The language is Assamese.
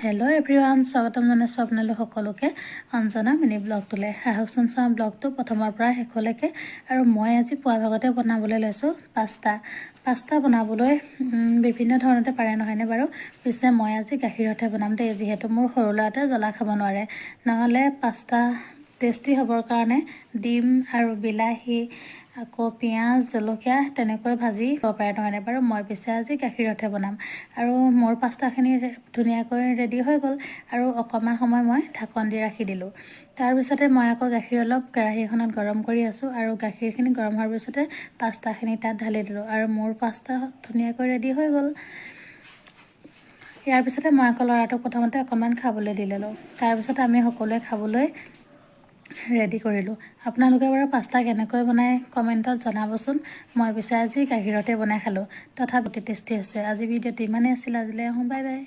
হেল্ল' এভৰিৱান, স্বাগতম জনাইছোঁ আপোনালোক সকলোকে অঞ্জনা মিনি ব্লগটোলৈ। আহকচোন চাওঁ ব্লগটো প্ৰথমৰ পৰা শেষলৈকে। আৰু মই আজি পুৱা ভাগতে বনাবলৈ লৈছোঁ পাস্তা। পাস্তা বনাবলৈ বিভিন্ন ধৰণতে পাৰে, নহয়নে বাৰু? পিছে মই আজি গাখীৰতহে বনাম দেই, যিহেতু মোৰ সৰু ল'ৰাটোৱে জ্বলা খাব নোৱাৰে। নহ'লে পাস্তা টেষ্টি হ'বৰ কাৰণে ডিম আৰু বিলাহী, আকৌ পিঁয়াজ, জলকীয়া তেনেকৈ ভাজি খাব পাৰে, নহয়নে বাৰু? মই পিছে আজি গাখীৰতহে বনাম। আৰু মোৰ পাস্তাখিনি ধুনীয়াকৈ ৰেডি হৈ গ'ল আৰু অকণমান সময় মই ঢাকন দি ৰাখি দিলোঁ। তাৰপিছতে মই আকৌ গাখীৰ অলপ কেৰাহী এখনত গৰম কৰি আছোঁ আৰু গাখীৰখিনি গৰম হোৱাৰ পিছতে পাস্তাখিনি তাত ঢালি দিলোঁ আৰু মোৰ পাস্তা ধুনীয়াকৈ ৰেডি হৈ গ'ল। ইয়াৰ পিছতে মই আকৌ ল'ৰাটোক প্ৰথমতে অকণমান খাবলৈ দি ল'লোঁ। তাৰপিছত আমি সকলোৱে খাবলৈ ৰেডি কৰিলোঁ। আপোনালোকে বাৰু পাস্তা কেনেকৈ বনায়, কমেণ্টত জনাবচোন। মই পিছে আজি গাখীৰতে বনাই খালোঁ, তথাপি টেষ্টি হৈছে। আজি ভিডিঅ'টো ইমানেই আছিল। আজিলৈ আহোঁ, বাই বাই।